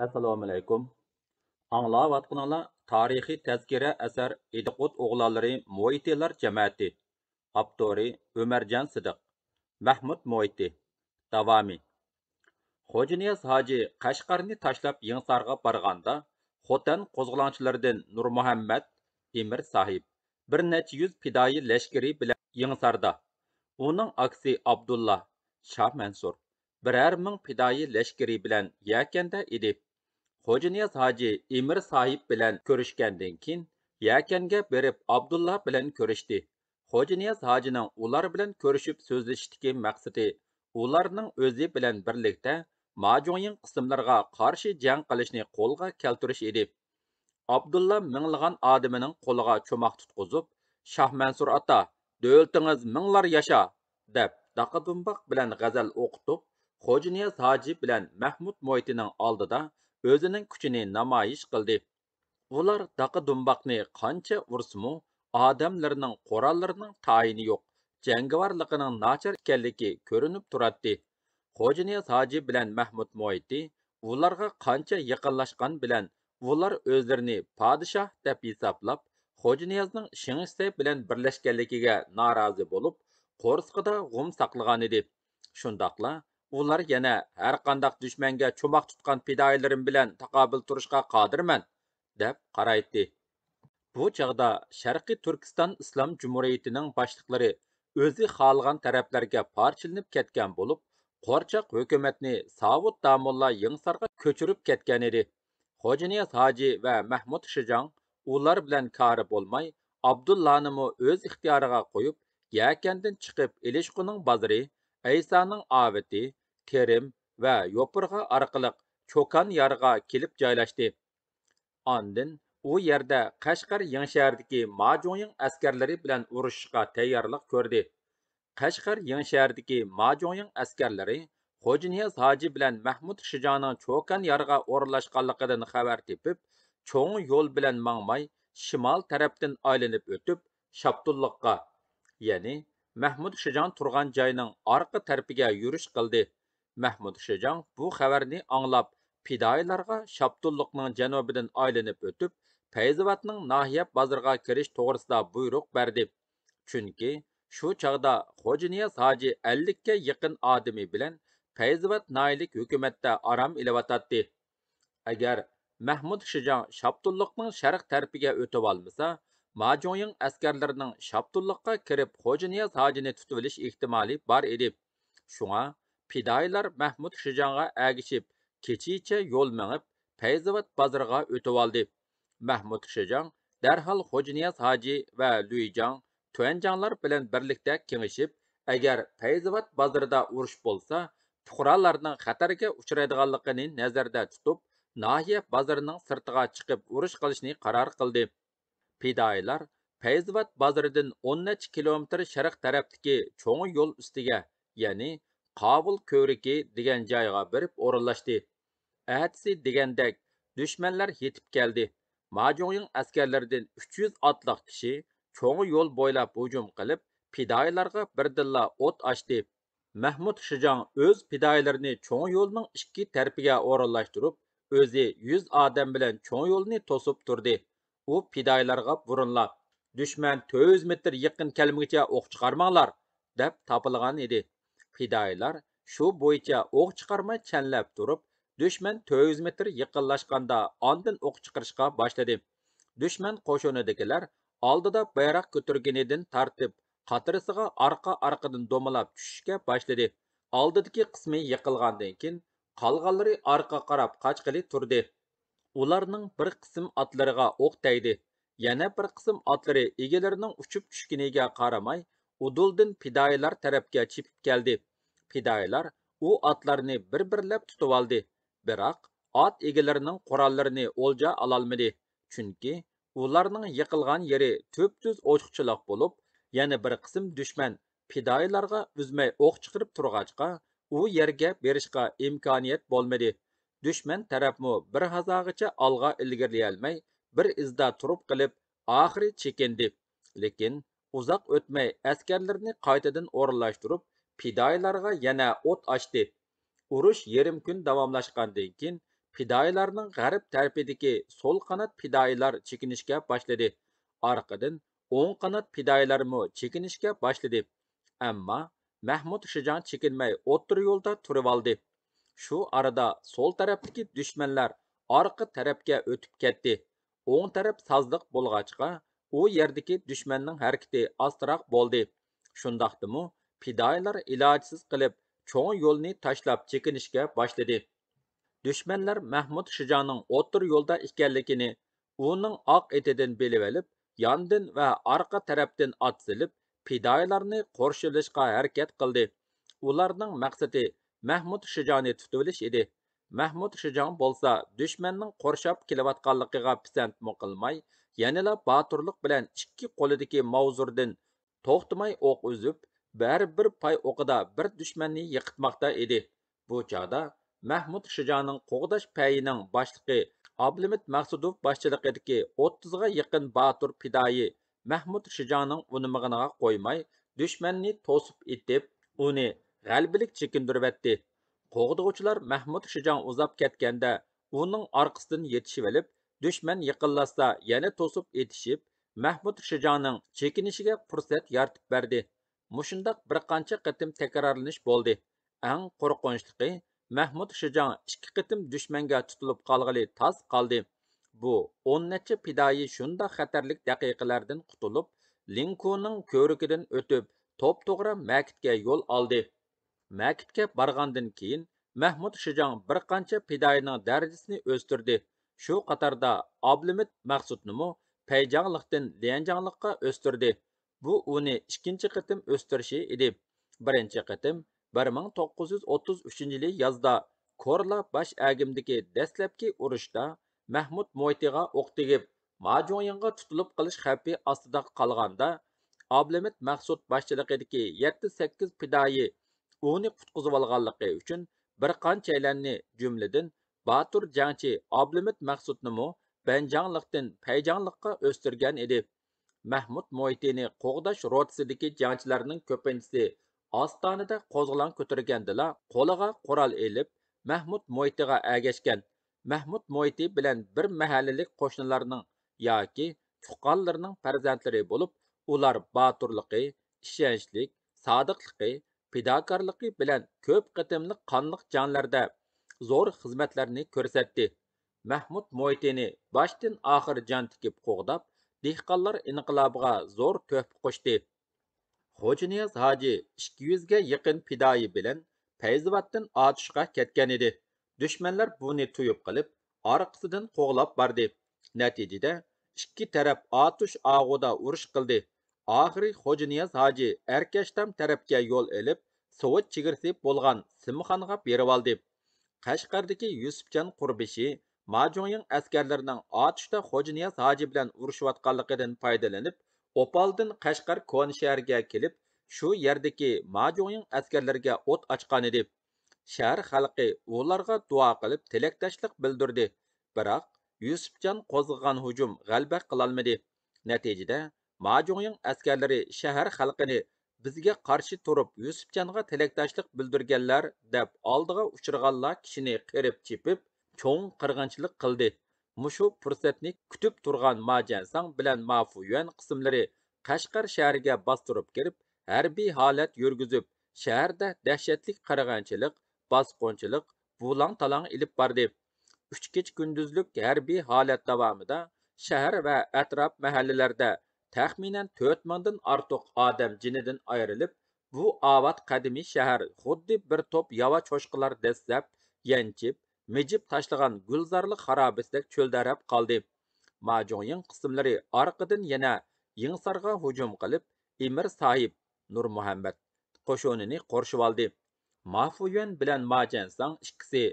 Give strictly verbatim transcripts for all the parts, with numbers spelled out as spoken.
ئەسسالامۇئەلەيكۇم. ئاڭلاۋاتقىنىڭلار تارىخىي تەزكىرە ئەسەر ئىدىقۇت ئوغلانلىرى مۇئىتىلار جەمەتى. ئاپتورى ئۆمەرجان سىدىق. مەھمۇد مۇئىتى. داۋامى. خوجانىياز ھاجى قەشقەرنى تاشلاپ يېڭىسارغا بارغاندا، خوتەن قوزغىلاڭچىلىرىدىن نۇرمۇھەممەت، ئىمىر ساھىب، بىر نەچچە يۈز پىدائىي لەشكىرى بىلەن يېڭىساردا. ئۇنىڭ ئاكىسى ئابدۇللا، شاھ مەنسۇر، بىرەر مىڭ پىدائىي لەشكىرى بىلەن يەكەندە ئىدى. خوجانىياز ھاجى ئىمىر ساھىب بىلەن كۆرۈشكەندىن كېيىن، يەكەنگە بېرىپ ئابدۇللا بىلەن كۆرۈشتى. خوجانىياز ھاجىنىڭ ئۇلار بىلەن كۆرۈشۈپ سۆزلىشىشتىكى مەقسىتى ئۇلارنىڭ ئۆزى بىلەن بىرلىكتە ماجۇڭيىڭ قىسىملىرىغا قارشى جەڭ قىلىشنى قولغا كەلتۈرۈش ئىدى. ئابدۇللا مىڭلىغان ئادىمىنىڭ قولىغا چوماق تۇتقۇزۇپ، «شاھ مەنسۇر ئاتا، دۆلىتىڭىز مىڭلار ياشا!» دەپ، داقا-دۇمباق بىلەن غەزەل ئوقۇتۇپ، خوجانىياز ھاجى بىلەن مەھمۇد مۇئىتىنىڭ ئالدىدا ئۆزىنىڭ كۈچىنى نامايىش قىلدى. ئۇلار داقا-دۇمباقنى قانچە ئۇرسىمۇ، ئادەملىرىنىڭ، قوراللىرىنىڭ تايىنى يوق، جەڭگىۋارلىقىنىڭ ناچار ئىكەنلىكى كۆرۈنۈپ تۇراتتى. خوجانىياز ھاجى بىلەن مەھمۇد مۇئىتى ئۇلارغا قانچە يېقىنلاشقان بىلەن، ئۇلار ئۆزلىرىنى پادىشاھ دەپ ھېسابلاپ، خوجانىيازنىڭ شېڭشىسەي بىلەن بىرلەشكەنلىكىگە نارازى بولۇپ، قورسىقىدا غۇم ساقلىغانىدى. شۇنداقلا ئۇلار يەنە «ھەرقانداق دۈشمەنگە چوماق تۇتقان پىدائىيلىرىم بىلەن تاقابىل تۇرۇشقا قادىرمەن» دەپ قارايتتى. بۇ چاغدا شەرقىي تۈركىستان ئىسلام جۇمھۇرىيىتىنىڭ باشلىقلىرى ئۆزى خالىغان تەرەپلەرگە پارچىلىنىپ كەتكەن بولۇپ، قورچاق ھۆكۈمەتنى ساۋۇت داموللا يېڭىسارغا كۆچۈرۈپ كەتكەنىدى. خوجانىياز ھاجى ۋە مەھمۇد شىجاڭ ئۇلار بىلەن كارى بولماي، ئابدۇللانىمۇ ئۆز ئىختىيارىغا قويۇپ، يەكەندىن چىقىپ، ئېلىشقۇنىڭ بازىرى، ئەيسانىڭ ئاۋېتى، تېرىم ۋە يوپۇرغا ئارقىلىق چوكان يارغا كېلىپ جايلاشتى. ئاندىن ئۇ يەردە قەشقەر يېڭىشەھىرىدىكى ماجۇڭيىڭ ئەسكەرلىرى بىلەن ئۇرۇشۇشقا تەييارلىق كۆردى. قەشقەر يېڭىشەھىرىدىكى ماجۇڭيىڭ ئەسكەرلىرى خوجانىياز ھاجى بىلەن مەھمۇد شىجاڭنىڭ چوكان يارغا ئورۇنلاشقانلىقىدىن خەۋەر تېپىپ، چوڭ يول بىلەن ماڭماي، شىمال تەرەپتىن ئايلىنىپ ئۆتۈپ، شاپتۇللۇققا، يەنى مەھمۇد شىجاڭ تۇرغان جاينىڭ ئارقا تەرىپىگە يۈرۈش قىلدى. مەھمۇد شىجاڭ بۇ خەۋەرنى ئاڭلاپ، پىدائىيلارغا شاپتۇللۇقنىڭ جەنۇبىدىن ئايلىنىپ ئۆتۈپ، پەيزىۋاتنىڭ ناھىيە بازىرىغا كىرىش توغرىسىدا بۇيرۇق بەردى. چۈنكى شۇ چاغدا خوجانىياز ھاجى ئەللىككە يېقىن ئادىمى بىلەن پەيزىۋات ناھىيىلىك ھۆكۈمەتتە ئارام ئېلىۋاتاتتى. ئەگەر مەھمۇد شىجاڭ شاپتۇللۇقنىڭ شەرق تەرىپىگە ئۆتۈۋالمىسا، ماجۇڭيىڭ ئەسكەرلىرىنىڭ شاپتۇللۇققا كىرىپ خوجانىياز ھاجىنى تۇتۇۋېلىش ئېھتىمالى بار ئىدى. شۇڭا پىدائىيلار مەھمۇد شىجاڭغا ئەگىشىپ، كېچىچە يول مېڭىپ، پەيزىۋات بازىرىغا ئۆتۈۋالدى. مەھمۇد شىجاڭ دەرھال خوجانىياز ھاجى ۋە لۈيجاڭ، تۈەنجاڭلار بىلەن بىرلىكتە كېڭىشىپ، ئەگەر پەيزىۋات بازىرىدا ئۇرۇش بولسا، پۇقرالارنىڭ خەتەرگە ئۇچرايدىغانلىقىنى نەزەردە تۇتۇپ، ناھىيە بازىرىنىڭ سىرتىغا چىقىپ ئۇرۇش قىلىشنى قارار قىلدى. پىدائىيلار پەيزىۋات بازىرىدىن ئون نەچچە كىلومېتىر شەرق تەرەپتىكى چوڭ يول ئۈستىگە، يەنى قاۋۇل كۆۋرۈكى دېگەن جايغا بېرىپ ئورۇنلاشتى. ئەتىسى دېگەندەك دۈشمەنلەر يېتىپ كەلدى. ماجۇڭيىڭ ئەسكەرلىرىدىن ئۈچ يۈز ئاتلىق كىشى چوڭ يول بويلاپ ھۇجۇم قىلىپ، پىدائىيلارغا بىردىنلا ئوت ئاچتى. مەھمۇد شىجاڭ ئۆز پىدائىيلىرىنى چوڭ يولنىڭ ئىككى تەرىپىگە ئورۇنلاشتۇرۇپ، ئۆزى يۈز ئادەم بىلەن چوڭ يولنى توسۇپ تۇردى. ئۇ پىدائىيلارغا بۇرۇنلا، «دۈشمەن تۆت يۈز مېتىر يېقىن كەلمىگۈچە ئوق چىقارماڭلار!» دەپ تاپىلىغان ئىدى. پىدائىيلار شۇ بويىچە ئوق چىقارماي چەنلەپ تۇرۇپ، دۈشمەن تۆت يۈز مېتىر يېقىنلاشقاندا ئاندىن ئوق چىقىرىشقا باشلىدى. دۈشمەن قوشۇنىدىكىلەر ئالدىدا بايراق كۆتۈرگىنىدىن تارتىپ، قاتىرىسىغا ئارقا-ئارقىدىن دومىلاپ چۈشۈشكە باشلىدى. ئالدىدىكى قىسمى يىقىلغاندىن كېيىن، قالغانلىرى ئارقىغا قاراپ قاچقىلى تۇردى. ئۇلارنىڭ بىر قىسىم ئاتلىرىغا ئوق تەگدى. يەنە بىر قىسىم ئاتلىرى ئىگىلىرىنىڭ ئۇچۇپ چۈشكىنىگە قارىماي، ئۇدۇلدىن پىدائىيلار تەرەپكە چېپىپ كەلدى. پىدائىيلار ئۇ ئاتلارنى بىر-بىرلەپ تۇتۇۋالدى. بىراق، ئات ئىگىلىرىنىڭ قوراللىرىنى ئولجا ئالالمىدى. چۈنكى ئۇلارنىڭ يىقىلغان يېرى تۈپتۈز ئوچۇقچىلىق بولۇپ، يەنە بىر قىسىم دۈشمەن پىدائىيلارغا ئۈزمەي ئوق چىقىرىپ تۇرغاچقا، ئۇ يەرگە بېرىشقا ئىمكانىيەت بولمىدى. دۈشمەن تەرەپمۇ بىر ھازاغىچە ئالغا ئىلگىرىلىيەلمەي، بىر ئىزدا تۇرۇپ قېلىپ، ئاخىرى چېكىندى. لېكىن ئۇزاق ئۆتمەي ئەسكەرلىرىنى قايتىدىن ئورۇنلاشتۇرۇپ، پىدائىيلارغا يەنە ئوت ئاچتى. ئۇرۇش يېرىم كۈن داۋاملاشقاندىن كېيىن، پىدائىيلارنىڭ غەرب تەرىپىدىكى سول قانات پىدائىيلار چېكىنىشكە باشلىدى. ئارقىدىن ئوڭ قانات پىدائىيلارمۇ چېكىنىشكە باشلىدى. ئەمما مەھمۇد شىجاڭ چېكىنمەي ئوتتۇرا يولدا تۇرۇۋالدى. شۇ ئارىدا سول تەرەپتىكى دۈشمەنلەر ئارقا تەرەپكە ئۆتۈپ كەتتى. ئوڭ تەرەپ سازلىق بولغاچقا، ئۇ يەردىكى دۈشمەننىڭ ھەرىكىتى ئاستىراق بولدى. شۇنداقتىمۇ پىدائىيلار ئىلاجسىز قېلىپ، چوڭ يولنى تاشلاپ چېكىنىشكە باشلىدى. دۈشمەنلەر مەھمۇد شىجاڭنىڭ ئوتتۇرا يولدا ئىكەنلىكىنى ئۇنىڭ ئاق ئېتىدىن بىلىۋېلىپ، ياندىن ۋە ئارقا تەرەپتىن ئات سېلىپ، پىدائىيلارنى قورشىۋېلىشقا ھەرىكەت قىلدى. ئۇلارنىڭ مەقسىتى مەھمۇد شىجاڭنى تۇتۇۋېلىش ئىدى. مەھمۇد شىجاڭ بولسا دۈشمەننىڭ قورشاپ كېلىۋاتقانلىقىغا پىسەنتمۇ قىلماي، يەنىلا باتۇرلۇق بىلەن ئىككى قولىدىكى ماۋزۇردىن توختىماي ئوق ئۈزۈپ، ھەر بىر پاي ئوقىدا بىر دۈشمەننى يىقىتماقتا ئىدى. بۇ چاغدا مەھمۇد شىجاڭنىڭ قوغداش پەيىنىڭ باشلىقى ئابلىمىت مەخسۇدوف باشچىلىقىدىكى ئوتتۇزغا يېقىن باتۇر پىدائىي مەھمۇد شىجاڭنىڭ ئۇنىمىغىنىغا قويماي، دۈشمەننى توسۇپ ئېتىپ، ئۇنى غەلىبىلىك چېكىندۈرۈۋەتتى. قوغدىغۇچىلار مەھمۇد شىجاڭ ئۇزاپ كەتكەندە، ئۇنىڭ ئارقىسىدىن يېتىشىۋېلىپ، دۈشمەن يېقىنلاشسا يەنە توسۇپ ئېتىشىپ، مەھمۇد شىجاڭنىڭ چېكىنىشىگە پۇرسەت يارىتىپ بەردى. مۇشۇنداق بىر قانچە قېتىم تەكرارلىنىش بولدى. ئەڭ قورقۇنچلۇقى، مەھمۇد شىجاڭ ئىككى قېتىم دۈشمەنگە تۇتۇلۇپ قالغىلى تاس قالدى. بۇ ئون نەچچە پىدائىي شۇنداق خەتەرلىك دەقىقىلەردىن قۇتۇلۇپ، لىڭكۇنىڭ كۆۋرۈكىدىن ئۆتۈپ، توپتوغرا مەكىتكە يول ئالدى. مەكىتكە بارغاندىن كېيىن، مەھمۇد شىجاڭ بىر قانچە پىدائىينىڭ دەرىجىسىنى ئۆستۈردى. شۇ قاتاردا ئابلىمىت مەخسۇتنىمۇ پەيجاڭلىقتىن ليەنجاڭلىققا ئۆستۈردى. بۇ ئۇنى ئىككىنچى قېتىم ئۆستۈرۈشى ئىدى. بىرىنچى قېتىم بىر مىڭ توققۇز يۈز ئوتتۇز ئۈچىنچى يىلى يازدا كورلا باش ئەگىمدىكى دەسلەپكى ئۇرۇشتا مەھمۇد مۇھىتىغا ئوق تېگىپ، ما جۇڭيىڭغا تۇتۇلۇپ قېلىش خەۋپى ئاستىدا قالغاندا، ئابلىمىت مەخسۇت باشچىلىقىدىكى يەتتە سەككىز پىدائىي ئۇنى قۇتقۇزۇۋالغانلىقى ئۈچۈن بىر قانچەيلەننى، جۈملىدىن باتۇر جەڭچى ئابلىمىت مەخسۇتنىمۇ بەنجاڭلىقتىن پەيجاڭلىققا ئۆستۈرگەن ئىدى. مەھمۇد مۇھىتىنى قوغداش روتىسىدىكى جەڭچىلەرنىڭ كۆپىنچىسى ئاستانىدە قوزغىلاڭ كۆتۈرگەندىلا، قولىغا قورال ئېلىپ، مەھمۇد مۇھىتىغا ئەگەشكەن. مەھمۇد مۇھىتى بىلەن بىر مەھەللىلىك قوشنىلارنىڭ ياكى تۇغقانلىرىنىڭ پەرزەنتلىرى بولۇپ، ئۇلار باتۇرلۇقى، ئىشەنچلىك، سادىقلىقى، پىداكارلىقى بىلەن كۆپ قېتىملىق قانلىق جەڭلەردە زور خىزمەتلەرنى كۆرسەتتى. مەھمۇد مۇھىتىنى باشتىن ئاخىر جان تىكىپ قوغداپ، دېھقانلار ئىنقىلابىغا زور تۆھپە قوشتى. خوجانىياز ھاجى ئىككى يۈزگە يېقىن پىدائىي بىلەن پەيزىۋاتتىن ئاتۇشقا كەتكەن ئىدى. دۈشمەنلەر بۇنى تۇيۇپ قېلىپ، ئارقىسىدىن قوغلاپ باردى. نەتىجىدە، ئىككى تەرەپ ئاتۇش ئاغۇدا ئۇرۇش قىلدى. ئاخىرى خوجانىياز ھاجى ئەركەشتام تەرەپكە يول ئېلىپ، سوۋېت چېگرىسى بولغان سىمخانغا بېرىۋالدى. قەشقەردىكى يۈسۈپجان قۇربىشى ما جۇڭيىڭ ئەسكەرلىرىنىڭ ئاتۇشتا خوجانىياز ھاجى بىلەن ئۇرۇشۇۋاتقانلىقىدىن پايدىلىنىپ، ئوپالدىن قەشقەر كونا شەھەرگە كېلىپ، شۇ يەردىكى ما جۇڭيىڭ ئەسكەرلىرىگە ئوت ئاچقانىدى. شەھەر خەلقى ئۇلارغا دۇئا قىلىپ، تىلەكداشلىق بىلدۈردى. بىراق، يۈسۈپجان قوزغىغان ھۇجۇم غەلىبە قىلالمىدى. نەتىجىدە، ما جۇڭيىڭ ئەسكەرلىرى شەھەر خەلقىنى «بىزگە قارشى تۇرۇپ، يۈسۈپجانغا تىلەكداشلىق بىلدۈرگەنلەر» دەپ، ئالدىغا ئۇچرىغانلا كىشىنى قىرىپ چېپىپ، چوڭ قىرغىنچىلىق قىلدى. مۇشۇ پۇرسەتنى كۈتۈپ تۇرغان ما جيەنساڭ بىلەن ما فۇيۈەن قىسىملىرى قەشقەر شەھىرىگە باستۇرۇپ كىرىپ، ھەربىي ھالەت يۈرگۈزۈپ، شەھەردە دەھشەتلىك قىرغىنچىلىق، باسقۇنچىلىق، بۇلاڭ-تالاڭ ئېلىپ باردى. ئۈچ كېچە-كۈندۈزلۈك ھەربىي ھالەت داۋامىدا شەھەر ۋە ئەتراپ مەھەللىلەردە تەخمىنەن تۆت مىڭدىن ئارتۇق ئادەم جېنىدىن ئايرىلىپ، بۇ ئاۋات قەدىمىي شەھەر خۇددى بىر توپ ياۋا چوشقىلار دەسسەپ، يەنچىپ، مىجىپ تاشلىغان گۈلزارلىق خارابىسىدەك چۆلدەرەپ قالدى. ما جۇڭيىڭ قىسىملىرى ئارقىدىن يەنە يېڭىسارغا ھۇجۇم قىلىپ، ئىمىر ساھىب نۇرمۇھەممەت قوشۇنىنى قورشىۋالدى. ما فۇيۈەن بىلەن ما جيەنساڭ ئىككىسى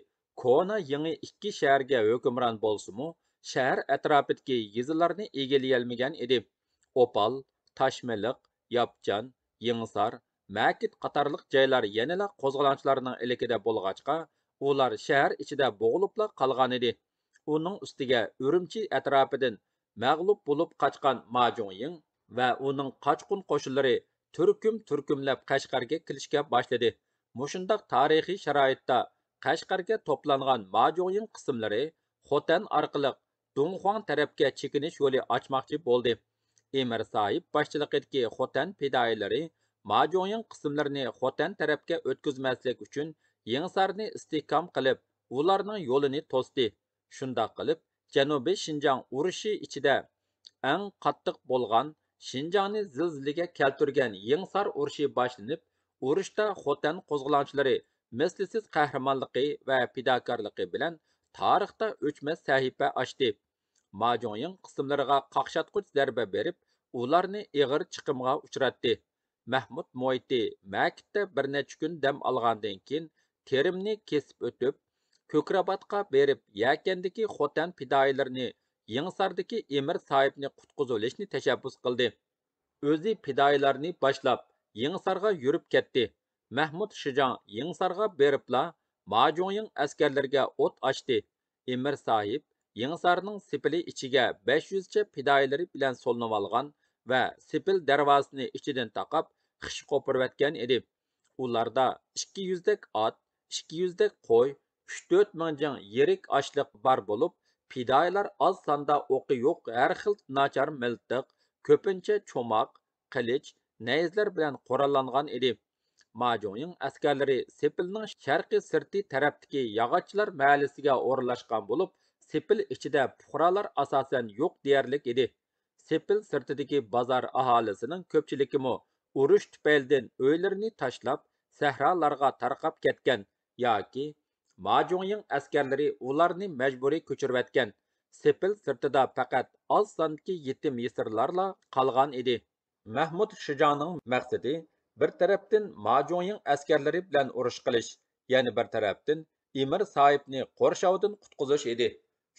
كونا يېڭى ئىككى شەھەرگە ھۆكۈمران بولسىمۇ، شەھەر ئەتراپىدىكى يېزىلارنى ئىگىلىيەلمىگەن ئىدى. ئوپال، تاشمېلىق، ياپچان، يېڭىسار، مەكىت قاتارلىق جايلار يەنىلا قوزغىلاڭچىلارنىڭ ئىلكىدە بولغاچقا، ئۇلار شەھەر ئىچىدە بوغۇلۇپلا قالغانىدى. ئۇنىڭ ئۈستىگە ئۈرۈمچى ئەتراپىدىن مەغلۇپ بولۇپ قاچقان ما جۇڭيىڭ ۋە ئۇنىڭ قاچقۇن قوشۇنلىرى تۈركۈم-تۈركۈملەپ قەشقەرگە كېلىشكە باشلىدى. مۇشۇنداق تارىخىي شارائىتتا قەشقەرگە توپلانغان ماجۇڭيىڭ قىسىملىرى خوتەن ئارقىلىق دۇڭخۇاڭ تەرەپكە چېكىنىش يولى ئاچماقچى بولدى. ئىمىر ساھىب باشچىلىقىدىكى خوتەن پىدائىيلىرى ماجۇڭيىڭ قىسىملىرىنى خوتەن تەرەپكە ئۆتكۈزمەسلىك ئۈچۈن يېڭىسارنى ئىستىھكام قىلىپ، ئۇلارنىڭ يولىنى توستى. شۇنداق قىلىپ، جەنۇبىي شىنجاڭ ئۇرۇشى ئىچىدە ئەڭ قاتتىق بولغان، شىنجاڭنى زىلزىلىگە كەلتۈرگەن يېڭىسار ئۇرۇشى باشلىنىپ، ئۇرۇشتا خوتەن قوزغىلاڭچىلىرى مىسلىسىز قەھرىمانلىقى ۋە پىداكارلىقى بىلەن تارىختا ئۆچمەس سەھىپە ئاچتى. ماجۇڭيىڭ قىسىملىرىغا قاقشاتقۇچ زەربە بېرىپ، ئۇلارنى ئېغىر چىقىمغا ئۇچراتتى. مەھمۇد مۇھىتى مەكىتتە بىر نەچچە كۈن دەم ئالغاندىن كېيىن، تېرىمنى كېسىپ ئۆتۈپ، كۆكرەباتقا بېرىپ، يەكەندىكى خوتەن پىدائىيلىرىنى يېڭىساردىكى ئىمىر ساھىبنى قۇتقۇزۇۋېلىشنى تەشەببۇس قىلدى. ئۆزى پىدائىيلارنى باشلاپ، يېڭىسارغا يۈرۈپ كەتتى. مەھمۇد شىجاڭ يېڭىسارغا بېرىپلا، ماجۇڭيىڭ ئەسكەرلىرىگە ئوت ئاچتى. ئىمىر ساھىب يېڭىسارنىڭ سېپىلى ئىچىگە بەش يۈزچە پىدائىيلىرى بىلەن سولىنىۋالغان ۋە سېپىل دەرۋازىسىنى ئىچىدىن تاقاپ، خىش قوپۇرۇۋەتكەن ئىدى. ئۇلاردا ئىككى يۈزدەك ئات، ئىككى يۈزدەك قوي، ئۈچ تۆت مىڭ جىڭ يىرىك ئاشلىق بار بولۇپ، پىدائىيلار ئاز ساندا ئوقى يوق ھەر خىل ناچار مىلتىق، كۆپىنچە چوماق، قىلىچ، نەيزىلەر بىلەن قوراللانغان ئىدى. ماجۇڭيىڭ ئەسكەرلىرى سېپىلنىڭ شەرقىي سىرتى تەرەپتىكى ياغاچچىلار مەھەللىسىگە ئورۇنلاشقان بولۇپ، سېپىل ئىچىدە پۇقرالار ئاساسەن يوق دېيەرلىك ئىدى. سېپىل سىرتىدىكى بازار ئاھالىسىنىڭ كۆپچىلىكىمۇ ئۇرۇش تۈپەيلىدىن ئۆيلىرىنى تاشلاپ، سەھرالارغا تارقاپ كەتكەن ياكى ماجۇڭيىڭ ئەسكەرلىرى ئۇلارنى مەجبۇرىي كۆچۈرۈۋەتكەن. سېپىل سىرتىدا پەقەت ئاز ساندىكى يېتىم-يېسىرلارلا قالغان ئىدى. مەھمۇد شىجاڭنىڭ مەقسىتى بىر تەرەپتىن ماجۇڭيىڭ ئەسكەرلىرى بىلەن ئۇرۇش قىلىش، يەنە بىر تەرەپتىن ئىمىر ساھىبنى قورشاۋدىن قۇتقۇزۇش ئىدى.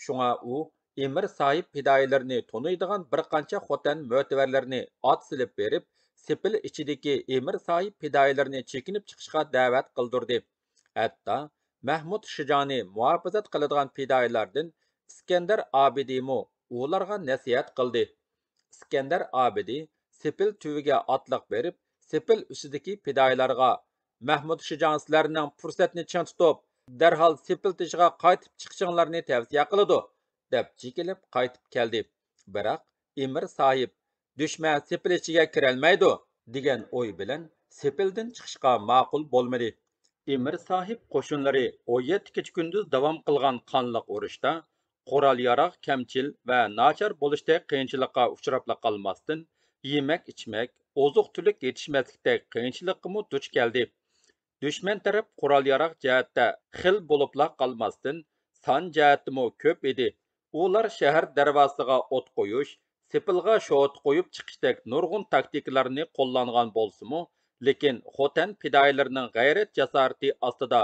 شۇڭا ئۇ ئىمىر ساھىب پىدائىيلىرىنى تونۇيدىغان بىر قانچە خوتەن مۆتىۋەرلىرىنى ئات سېلىپ بېرىپ، سېپىل ئىچىدىكى ئىمىر ساھىب پىدائىيلىرىنى چېكىنىپ چىقىشقا دەۋەت قىلدۇردى. ھەتتا مەھمۇد شىجاڭنى مۇھاپىزەت قىلىدىغان پىدائىيلاردىن ئىسكەندەر ئابىدىمۇ ئۇلارغا نەسىھەت قىلدى. ئىسكەندەر ئابىدى سېپىل تۈۋىگە ئاتلىق بېرىپ، سېپىل ئۈستىدىكى پىدائىيلارغا، «مەھمۇد شىجاڭ سىلەرنىڭ پۇرسەتنى چىڭ تۇتۇپ، دەرھال سېپىل تېشىغا قايتىپ چىقىشىڭلارنى تەۋسىيە قىلىدۇ» دەپ جېكىلىپ قايتىپ كەلدى. بىراق ئىمىر ساھىب، «دۈشمەن سېپىل ئىچىگە كىرەلمەيدۇ» دېگەن ئوي بىلەن سېپىلدىن چىقىشقا ماقۇل بولمىدى. ئىمىر ساھىب قوشۇنلىرى ئون يەتتە كېچە-كۈندۈز داۋام قىلغان قانلىق ئۇرۇشتا قورال-ياراغ كەمچىل ۋە ناچار بولۇشتەك قىيىنچىلىققا ئۇچراپلا قالماستىن، يېمەك-ئىچمەك، ئوزۇق-تۈلۈك يېتىشمەسلىكتەك قىيىنچىلىققىمۇ دۇچ كەلدى. دۈشمەن تەرەپ قورال-ياراغ جەھەتتە خىل بولۇپلا قالماستىن، سان جەھەتتىمۇ كۆپ ئىدى. ئۇلار شەھەر دەرۋازىسىغا ئوت قويۇش، سېپىلغا شوتا قويۇپ چىقىشتەك نۇرغۇن تاكتىكىلارنى قوللانغان بولسىمۇ، لېكىن خوتەن پىدائىيلىرىنىڭ غەيرەت-جاسارىتى ئاستىدا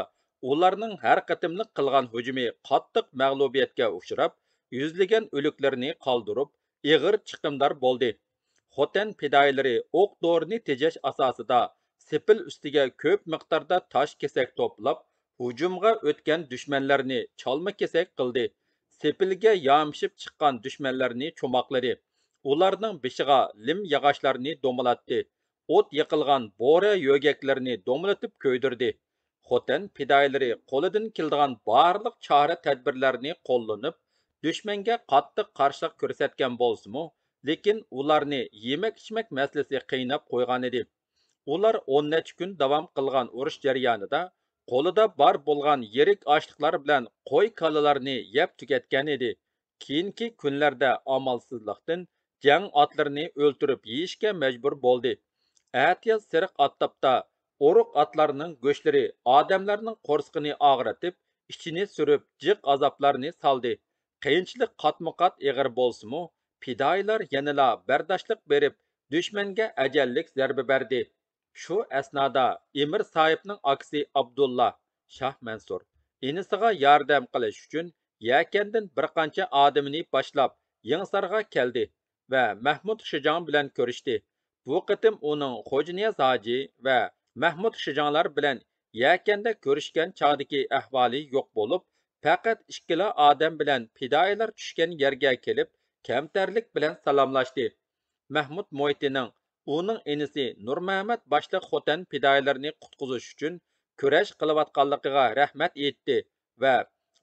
ئۇلارنىڭ ھەر قېتىملىق قىلغان ھۇجۇمى قاتتىق مەغلۇبىيەتكە ئۇچراپ، يۈزلىگەن ئۆلۈكلىرىنى قالدۇرۇپ، ئېغىر چىقىمدار بولدى. خوتەن پىدائىيلىرى ئوق-دورىنى تېجەش ئاساسىدا سېپىل ئۈستىگە كۆپ مىقداردا تاش-كېسەك توپلاپ، ھۇجۇمغا ئۆتكەن دۈشمەنلەرنى چالما-كېسەك قىلدى. سېپىلگە يامىشىپ چىققان دۈشمەنلەرنى چوماقلىدى. ئۇلارنىڭ بېشىغا لىم ياغاچلارنى دومىلاتتى. ئوت يېقىلغان بورە يۆگەكلىرىنى دومىلىتىپ كۆيدۈردى. خوتەن پىدائىيلىرى قولىدىن كېلىدىغان بارلىق چارە-تەدبىرلەرنى قوللىنىپ، دۈشمەنگە قاتتىق قارشىلىق كۆرسەتكەن بولسىمۇ، لېكىن ئۇلارنى يېمەك-ئىچمەك مەسىلىسى قىيناپ قويغانىدى. ئۇلار ئون نەچچە كۈن داۋام قىلغان ئۇرۇش جەريانىدا قولىدا بار بولغان يىرىك ئاشلىقلار بىلەن قوي-كالىلارنى يەپ تۈگەتكەن ئىدى. كېيىنكى كۈنلەردە ئامالسىزلىقتىن جەڭ ئاتلىرىنى ئۆلتۈرۈپ يېيىشكە مەجبۇر بولدى. ئەتىياز سېرىق ئاپتاپتا ئورۇق ئاتلارنىڭ گۆشلىرى ئادەملەرنىڭ قورسىقىنى ئاغرىتىپ، ئىچىنى سۈرۈپ، جىق ئازابلارنى سالدى. قىيىنچىلىق قاتمۇ-قات ئېغىر بولسىمۇ، پىدائىيلار يەنىلا بەرداشلىق بېرىپ، دۈشمەنگە ئەجەللىك زەربە بەردى. شۇ ئەسنادا ئىمىر ساھىبنىڭ ئاكىسى ئابدۇللا شاھ مەنسۇر ئىنىسىغا ياردەم قىلىش ئۈچۈن يەكەندىن بىر قانچە ئادىمىنى باشلاپ يېڭىسارغا كەلدى ۋە مەھمۇد شىجاڭ بىلەن كۆرۈشتى. بۇ قېتىم ئۇنىڭ خوجانىياز ھاجى ۋە مەھمۇد شىجاڭلار بىلەن يەكەندە كۆرۈشكەن چاغدىكى ئەھۋالى يوق بولۇپ، پەقەت ئىككىلا ئادەم بىلەن پىدائىيلار چۈشكەن يەرگە كېلىپ، كەمتەرلىك بىلەن سالاملاشتى. مەھمۇد مۇھىتىنىڭ ئۇنىڭ ئىنىسى نۇرمەمەت باشلىق خوتەن پىدائىيلىرىنى قۇتقۇزۇش ئۈچۈن كۈرەش قىلىۋاتقانلىقىغا رەھمەت ئېيتتى ۋە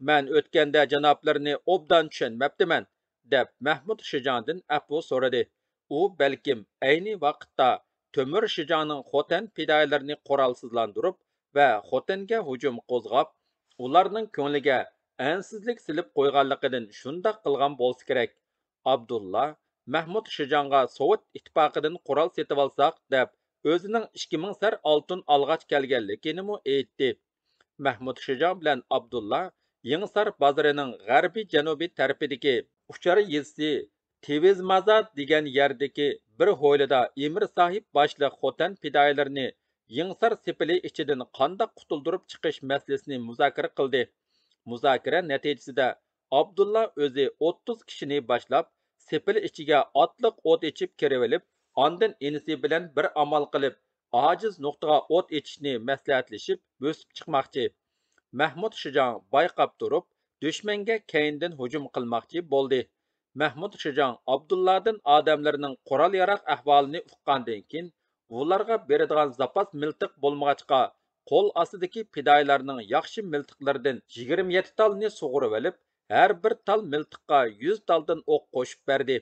«مەن ئۆتكەندە جانابلىرىنى ئوبدان چۈشەنمەپتىمەن» دەپ، مەھمۇد شىجاڭدىن ئەپۇ سورىدى. ئۇ بەلكىم ئەينى ۋاقىتتا تۆمۈر شىجاڭنىڭ خوتەن پىدائىيلىرىنى قورالسىزلاندۇرۇپ ۋە خوتەنگە ھۇجۇم قوزغاپ، ئۇلارنىڭ كۆڭلىگە ئەنسىزلىك سېلىپ قويغانلىقىدىن شۇنداق قىلغان بولسا كېرەك. ئابدۇللا مەھمۇد شىجاڭغا سوۋېت ئىتتىپاقىدىن قورال سېتىۋالساق دەپ، ئۆزىنىڭ ئىككى مىڭ سەر ئالتۇن ئالغاچ كەلگەنلىكىنىمۇ ئېيتتى. مەھمۇد شىجاڭ بىلەن ئابدۇللا يېڭىسار بازىرىنىڭ غەربىي جەنۇبىي تەرىپىدىكى ئۇچار يېزىسى تىۋىزمازا دېگەن يەردىكى بىر ھويلىدا ئىمىر ساھىب باشلىق خوتەن پىدائىيلىرىنى يېڭىسار سېپىلى ئىچىدىن قانداق قۇتۇلدۇرۇپ چىقىش مەسىلىسىنى مۇزاكىرە قىلدى. مۇزاكىرە نەتىجىسىدە ئابدۇللا ئۆزى ئوتتۇز كىشىنى باشلاپ، سېپىل ئىچىگە ئاتلىق ئوت ئېچىپ كىرىۋېلىپ، ئاندىن ئىنىسى بىلەن بىر ئامال قىلىپ، ئاجىز نۇقتىغا ئوت ئېچىشنى مەسلىھەتلىشىپ بۆسۈپ چىقماقچى. مەھمۇد شىجاڭ بايقاپ تۇرۇپ، دۈشمەنگە كەينىدىن ھۇجۇم قىلماقچى بولدى. مەھمۇد شىجاڭ ئابدۇللادىن ئادەملىرىنىڭ قورال-ياراغ ئەھۋالىنى ئۇققاندىن كېيىن، ئۇلارغا بېرىدىغان زاپاس مىلتىق بولمىغاچقا، قول ئاستىدىكى پىدائىيلارنىڭ ياخشى مىلتىقلىرىدىن يىگىرمە يەتتە تالنى سۇغۇرۇۋېلىپ، ھەر بىر تال مىلتىققا يۈز تالدىن ئوق قوشۇپ بەردى.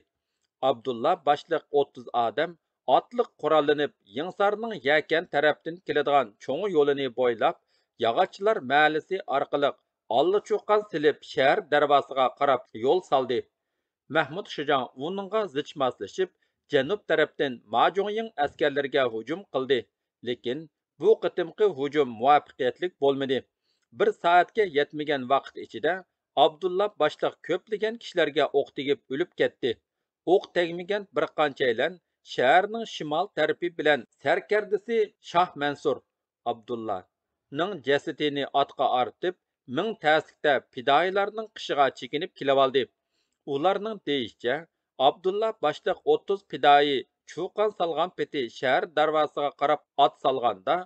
ئابدۇللا باشلىق ئوتتۇز ئادەم ئاتلىق قوراللىنىپ، يېڭىسارنىڭ يەكەن تەرەپتىن كېلىدىغان چوڭ يولىنى بويلاپ، ياغاچچىلار مەھەللىسى ئارقىلىق ئاللىچۇقان سېلىپ، شەھەر دەرۋازىسىغا قاراپ يول سالدى. مەھمۇد شىجاڭ ئۇنىڭغا زىچ ماسلىشىپ، جەنۇب تەرەپتىن ماجۇڭيىڭ ئەسكەرلىرىگە ھۇجۇم قىلدى. لېكىن بۇ قېتىمقى ھۇجۇم مۇۋەپپەقىيەتلىك بولمىدى. بىر سائەتكە يەتمىگەن ۋاقىت ئىچىدە ئابدۇللا باشلىق كۆپلىگەن كىشىلەرگە ئوق تېگىپ ئۆلۈپ كەتتى. ئوق تەگمىگەن بىر قانچەيلەن شەھەرنىڭ شىمال تەرىپى بىلەن سەركەردىسى شاھ مەنسۇر، ئابدۇللانىڭ جەسىتىنى ئاتقا ئارتىپ، مىڭ تەسلىكتە پىدائىيلارنىڭ قېشىغا چېكىنىپ كېلىۋالدى. ئۇلارنىڭ دېيىشىچە، ئابدۇللا باشلىق ئوتتۇز پىدائىي چۇقان سالغان پېتى شەھەر دەرۋازىسىغا قاراپ ئات سالغاندا،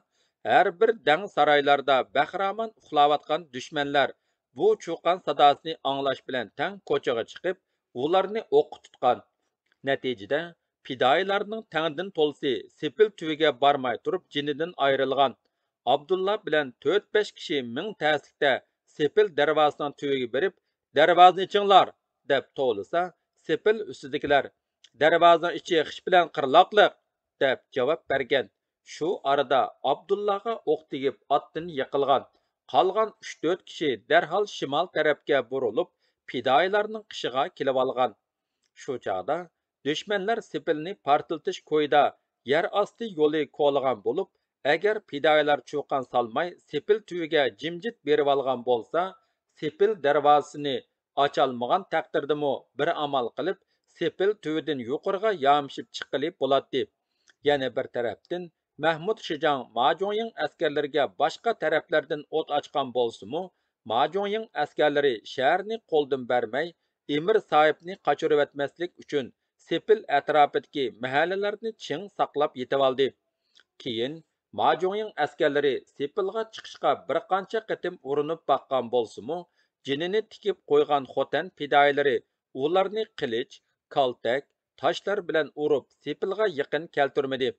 ھەر بىر دەڭ سارايلاردا بەخىرامان ئۇخلاۋاتقان دۈشمەنلەر بۇ چۇقان ساداسىنى ئاڭلاش بىلەن تەڭ كوچىغا چىقىپ، ئۇلارنى ئوققا تۇتقان. نەتىجىدە، پىدائىيلارنىڭ تەڭدىن تولىسى سېپىل تۈۋىگە بارماي تۇرۇپ جېنىدىن ئايرىلغان. ئابدۇللا بىلەن تۆت-بەش كىشى مىڭ تەسلىكتە سېپىل دەرۋازىسىنىڭ تۈۋىگە بېرىپ، «دەرۋازىنى ئېچىڭلار!» دەپ توۋلىسا، سېپىل ئۈستىدىكىلەر، «دەرۋازىنىڭ ئىچى خىش بىلەن قىرلاقلىق!» دەپ جاۋاب بەرگەن. شۇ ئارىدا ئابدۇللاغا ئوق تېگىپ ئاتتىن يىقىلغان. قالغان ئۈچ-تۆت كىشى دەرھال شىمال تەرەپكە بۇرۇلۇپ، پىدائىيلارنىڭ قېشىغا كېلىۋالغان. شۇ چاغدا دۈشمەنلەر سېپىلنى پارتلىتىش كويىدا يەر ئاستى يولى كولىغان بولۇپ، ئەگەر پىدائىيلار چۇقان سالماي سېپىل تۈۋىگە جىمجىت بېرىۋالغان بولسا، سېپىل دەرۋازىسىنى ئاچالمىغان تەقدىردىمۇ بىر ئامال قىلىپ، سېپىل تۈۋىدىن يۇقىرىغا يامىشىپ چىققىلى بولاتتى. يەنە بىر تەرەپتىن، مەھمۇد شىجاڭ ماجۇڭيىڭ ئەسكەرلىرىگە باشقا تەرەپلەردىن ئوت ئاچقان بولسىمۇ، ماجۇڭيىڭ ئەسكەرلىرى شەھەرنى قولدىن بەرمەي، ئىمىر ساھىبنى قاچۇرۇۋەتمەسلىك ئۈچۈن، سېپىل ئەتراپىدىكى مەھەللىلەرنى چىڭ ساقلاپ يېتىۋالدى. كېيىن ماجۇڭيىڭ ئەسكەرلىرى سېپىلغا چىقىشقا بىر قانچە قېتىم ئۇرۇنۇپ باققان بولسىمۇ، جېنىنى تىكىپ قويغان خوتەن پىدائىيلىرى ئۇلارنى قىلىچ، كالتەك، تاشلار بىلەن ئۇرۇپ، سېپىلغا يېقىن كەلتۈرمىدى.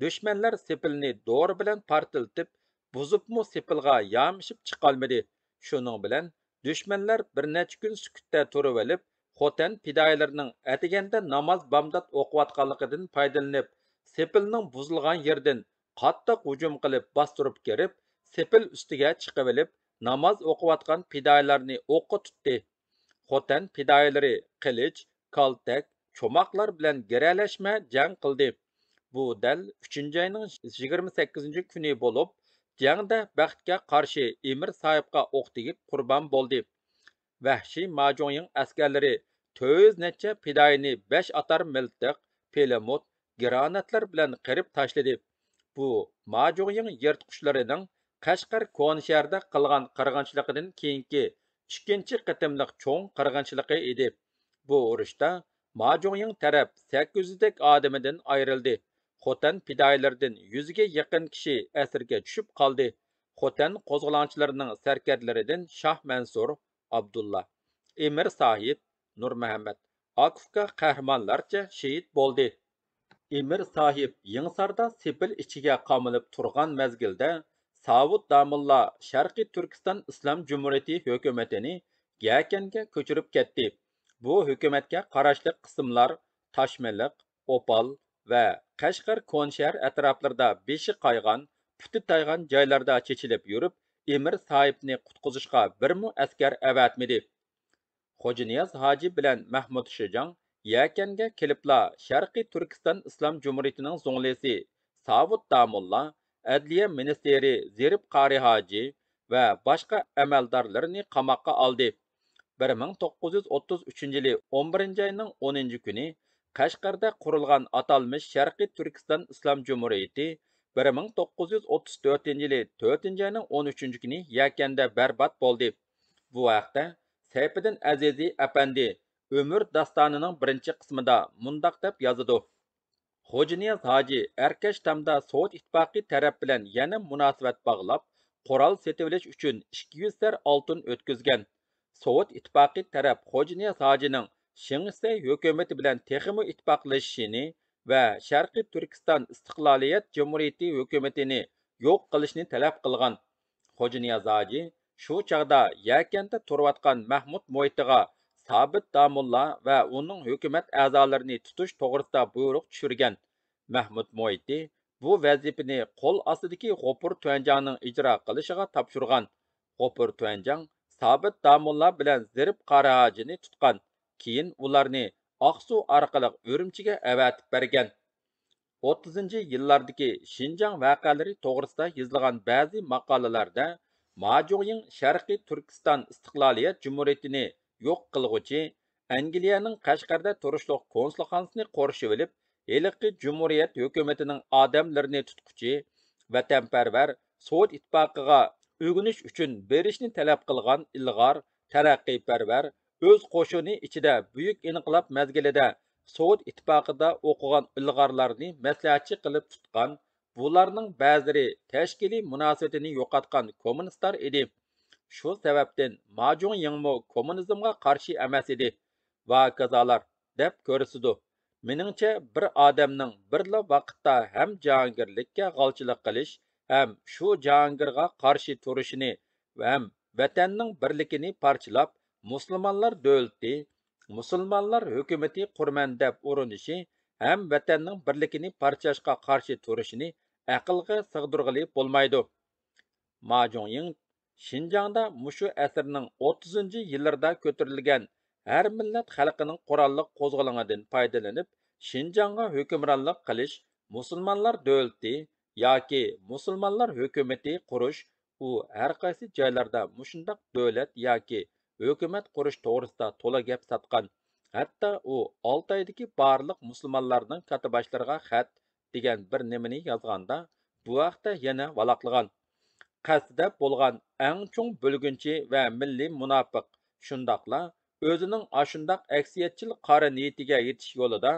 دۈشمەنلەر سېپىلنى دورا بىلەن پارتلىتىپ، بۇزۇپمۇ سېپىلغا يامىشىپ چىقالمىدى. شۇنىڭ بىلەن دۈشمەنلەر بىر نەچچە كۈن سۈكۈتتە تۇرۇۋېلىپ، خوتەن پىدائىيلىرىنىڭ ئەتىگەندە ناماز بامدات ئوقۇۋاتقانلىقىدىن پايدىلىنىپ، سېپىلنىڭ بۇزۇلغان يېرىدىن قاتتىق ھۇجۇم قىلىپ باستۇرۇپ كىرىپ، سېپىل ئۈستىگە چىقىۋېلىپ، ناماز ئوقۇۋاتقان پىدائىيلارنى ئوققا تۇتتى. خوتەن پىدائىيلىرى قىلىچ، كالتەك، چوماقلار بىلەن گىرەلەشمە جەڭ قىلدى. بۇ دەل ئۈچىنچى ئاينىڭ يىگىرمە سەككىزىنچى كۈنى بولۇپ، جەڭدە بەختكە قارشى ئىمىر ساھىبقا ئوق تېگىپ قۇربان بولدى. ۋەھشىي ماجۇڭيىڭ ئەسكەرلىرى تۆت يۈز نەچچە پىدائىينى بەش ئاتار مىلتىق، پىلىموت، گراناتلار بىلەن قىرىپ تاشلىدى. بۇ ماجۇڭيىڭ يىرتقۇچلىرىنىڭ قەشقەر كونىشەھىرىدە قىلغان قىرغىنچىلىقىدىن كېيىنكى ئىككىنچى قېتىملىق چوڭ قىرغىنچىلىقى ئىدى. بۇ ئۇرۇشتا ماجۇڭيىڭ تەرەپ سەككىز يۈزدەك ئادىمىدىن ئايرىلدى. خوتەن پىدائىيلىرىدىن يۈزگە يېقىن كىشى ئەسىرگە چۈشۈپ قالدى. خوتەن قوزغىلاڭچىلىرىنىڭ سەركەردىلىرىدىن شاھ مەنسۇر، ئابدۇللا، ئىمىر ساھىب، نۇرمەھەممەت، ئاكا-ئۇكا قەھرىمانلارچە شېھىت بولدى. ئىمىر ساھىب يېڭىساردا سېپىل ئىچىگە قامىلىپ تۇرغان مەزگىلدە، ساۋۇت داموللا شەرقىي تۈركىستان ئىسلام جۇمھۇرىيىتى ھۆكۈمىتىنى يەكەنگە كۆچۈرۈپ كەتتى. بۇ ھۆكۈمەتكە قاراشلىق قىسىملار تاشمېلىق، ئوپال ۋە قەشقەر كونشەھەر ئەتراپلىرىدا بېشى قايغان، پۇتى تايغان جايلاردا چېچىلىپ يۈرۈپ، ئىمىر ساھىبنى قۇتقۇزۇشقا بىرمۇ ئەسكەر ئەۋەتمىدى. خوجانىياز ھاجى بىلەن مەھمۇد شىجاڭ يەكەنگە كېلىپلا، شەرقىي تۈركىستان ئىسلام جۇمھۇرىيىتىنىڭ زۇڭلىسى ساۋۇت داموللا، ئەدلىيە مىنىستىرى زېرىپ قارى ھاجى ۋە باشقا ئەمەلدارلىرىنى قاماققا ئالدى. بىر مىڭ توققۇز يۈز ئوتتۇز ئۈچىنچى يىلى ئون بىرىنچى ئاينىڭ ئونىنچى كۈنى قەشقەردە قۇرۇلغان ئاتالمىش شەرقىي تۈركىستان ئىسلام جۇمھۇرىيىتى بىر مىڭ توققۇز يۈز ئوتتۇز تۆتىنچى يىلى تۆتىنچى ئاينىڭ ئون ئۈچىنچى كۈنى يەكەندە بەربات بولدى. بۇ ھەقتە سەيپىدىن ئەزىزى ئەپەندى ئۆمۈر داستانىنىڭ بىرىنچى قىسمىدا مۇنداق دەپ يازىدۇ: خوجانىياز ھاجى ئەركەش تامدا سوۋېت ئىتتىپاقى تەرەپ بىلەن يەنە مۇناسىۋەت باغلاپ، قورال سېتىۋېلىش ئۈچۈن ئىككى يۈز سەر ئالتۇن ئۆتكۈزگەن. سوۋېت ئىتتىپاقى تەرەپ خوجانىياز ھاجىنىڭ شېڭ شىسەي ھۆكۈمىتى بىلەن تېخىمۇ ئىتتىپاقلىشىشىنى ۋە شەرقىي تۈركىستان ئىستىقلالىيەت جۇمھۇرىيىتى ھۆكۈمىتىنى يوق قىلىشنى تەلەپ قىلغان. خوجانىياز ھاجى شۇ چاغدا يەكەندە تۇرۇۋاتقان مەھمۇد مويتىغا سابىت داموللا ۋە ئۇنىڭ ھۆكۈمەت ئەزالىرىنى تۇتۇش توغرىسىدا بۇيرۇق چۈشۈرگەن. مەھمۇد مويتى بۇ ۋەزىپىنى قول ئاستىدىكى غوپۇر تۈەنجاڭنىڭ ئىجرا قىلىشىغا تاپشۇرغان. غوپۇر تۈەنجاڭ سابىت داموللا بىلەن زېرىپ قارا ھاجىنى تۇتقان، كېيىن ئۇلارنى ئاقسۇ ئارقىلىق ئۈرۈمچىگە ئەۋەتىپ بەرگەن. ئوتتۇزىنچى يىللاردىكى شىنجاڭ ۋەقەلىرى توغرىسىدا يېزىلغان بەزى ماقالىلەردە، ما جۇڭيىڭ شەرقىي تۈركىستان ئىستىقلالىيەت جۇمھۇرىيىتىنى يوق قىلغۇچى، ئەنگلىيەنىڭ قەشقەردە تۇرۇشلۇق كونسۇلخانىسىنى قورشىۋېلىپ، ھېلىقى جۇمھۇرىيەت ھۆكۈمىتىنىڭ ئادەملىرىنى تۇتقۇچى، ۋەتەنپەرۋەر، سوۋېت ئىتتىپاقىغا ئۆگىنىش ئۈچۈن بېرىشنى تەلەپ قىلغان ئىلغار، تەرەققىيپەرۋەر، ئۆز قوشۇنى ئىچىدە بۈيۈك ئىنقىلاب مەزگىلىدە سوۋېت ئىتتىپاقىدا ئوقۇغان ئىلغارلارنى مەسلىھەتچى قىلىپ تۇتقان، بۇلارنىڭ بەزىلىرى تەشكىلىي مۇناسىۋىتىنى يوقاتقان كوممۇنىستلار ئىدى. شۇ سەۋەبتىن ما جۇڭيىڭمۇ كوممۇنىزمغا قارشى ئەمەس ئىدى. ۋە ھاكازالار دەپ كۆرسىتىدۇ. مېنىڭچە، بىر ئادەمنىڭ بىرلا ۋاقىتتا ھەم جاھانگىرلىككە غالچىلىق قىلىش، ھەم شۇ جاھانگىرغا قارشى تۇرۇشىنى، ھەم ۋەتەننىڭ بىرلىكىنى پارچىلاپ، مۇسۇلمانلار دۆلىتى، مۇسۇلمانلار ھۆكۈمىتى قۇرىمەن دەپ ئۇرۇنۇشى، ھەم ۋەتەننىڭ بىرلىكىنى پارچىلاشقا قارشى تۇرۇشىنى ئەقىلگە سىغدۇرغىلى بولمايدۇ. ما جۇڭيىڭ شىنجاڭدا مۇشۇ ئەسىرنىڭ ئوتتۇزىنچى يىللىرىدا كۆتۈرۈلگەن ھەر مىللەت خەلقىنىڭ قوراللىق قوزغىلىڭىدىن پايدىلىنىپ، شىنجاڭغا ھۆكۈمرانلىق قىلىش، مۇسۇلمانلار دۆلىتى ياكى مۇسۇلمانلار ھۆكۈمىتى قۇرۇش، ئۇ ھەر قايسى جايلاردا مۇشۇنداق دۆلەت ياكى ھۆكۈمەت قۇرۇش توغرىسىدا تولا گەپ ساتقان. ھەتتا ئۇ ئالتايدىكى بارلىق مۇسۇلمانلارنىڭ كاتتىباشلىرىغا خەت دېگەن بىر نېمىنى يازغاندا، بۇ ھەقتە يەنە ۋالاقلىغان. قەستىدە بولغان ئەڭ چوڭ بۆلگۈنچى ۋە مىللىي مۇناپىق، شۇنداقلا ئۆزىنىڭ ئاشۇنداق ئەكسىيەتچىل قارا نىيىتىگە يېتىش يولىدا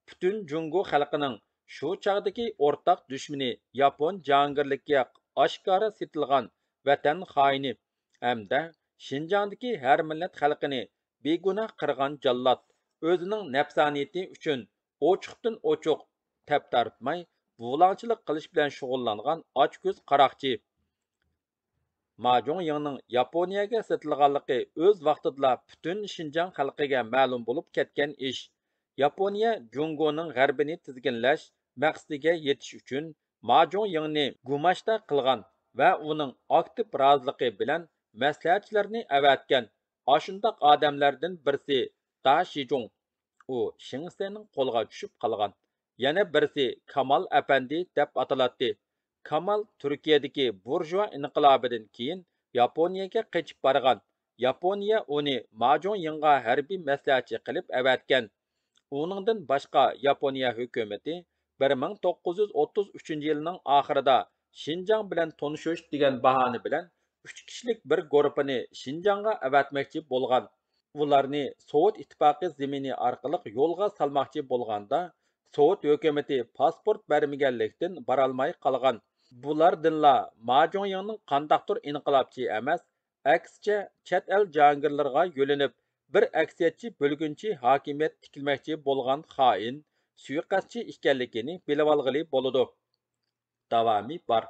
پۈتۈن جۇڭگو خەلقىنىڭ شۇ چاغدىكى ئورتاق دۈشمىنى ياپون جاھانگىرلىكىگە ئاشكارا سېتىلغان ۋەتەن خائىنى ھەمدە شىنجاڭدىكى ھەر مىللەت خەلقىنى بىگۇناھ قىرغان جاللات، ئۆزىنىڭ نەپسانىيىتى ئۈچۈن ئوچۇقتىن ئوچۇق تەپ تارتماي، بۇلاڭچىلىق قىلىش بىلەن شۇغۇللانغان ئاچكۆز قاراقچى. ما جۇڭيىڭنىڭ ياپونىيەگە سېتىلغانلىقى ئۆز ۋاقتىدىلا پۈتۈن شىنجاڭ خەلقىگە مەلۇم بولۇپ كەتكەن ئىش. ياپونىيە جۇڭگونىڭ غەربىنى تىزگىنلەش مەقسىتىگە يېتىش ئۈچۈن ما جۇڭيىڭنى گۇماشتا قىلغان ۋە ئۇنىڭ ئاكتىپ رازىلىقى بىلەن مەسلىھەتچىلەرنى ئەۋەتكەن. ئاشۇنداق ئادەملەردىن بىرسى دا شىجۇڭ. ئۇ شېڭ شىسەينىڭ قولىغا چۈشۈپ قالغان. يەنە بىرسى كامال ئەپەندى دەپ ئاتىلاتتى. كامال تۈركىيەدىكى بۇرژۇئا ئىنقىلابىدىن كېيىن ياپونىيەگە قېچىپ بارغان. ياپونىيە ئۇنى ما جۇڭيىڭغا ھەربىي مەسلىھەتچى قىلىپ ئەۋەتكەن. ئۇنىڭدىن باشقا، ياپونىيە ھۆكۈمىتى بىر مىڭ توققۇز يۈز ئوتتۇز ئۈچىنچى يىلنىڭ ئاخىرىدا شىنجاڭ بىلەن تونۇشۇش دېگەن باھانە بىلەن ئۈچ كىشىلىك بىر گۇرۇپپىنى شىنجاڭغا ئەۋەتمەكچى بولغان. ئۇلارنى سوۋېت ئىتتىپاقى زېمىنى ئارقىلىق يولغا سالماقچى بولغاندا، سوۋېت ھۆكۈمىتى پاسپورت بەرمىگەنلىكتىن بارالماي قالغان. بۇلاردىنلا ما جۇڭيىڭنىڭ قانداقتۇر ئىنقىلابچى ئەمەس، ئەكسىچە چەت ئەل جاھانگىرلىرىغا يۆلىنىپ، بىر ئەكسىيەتچى بۆلگۈنچى ھاكىمىيەت تىكلىمەكچى بولغان خائىن، سۇيىقەستچى ئىكەنلىكىنى بىلىۋالغىلى بولىدۇ. داۋامى بار.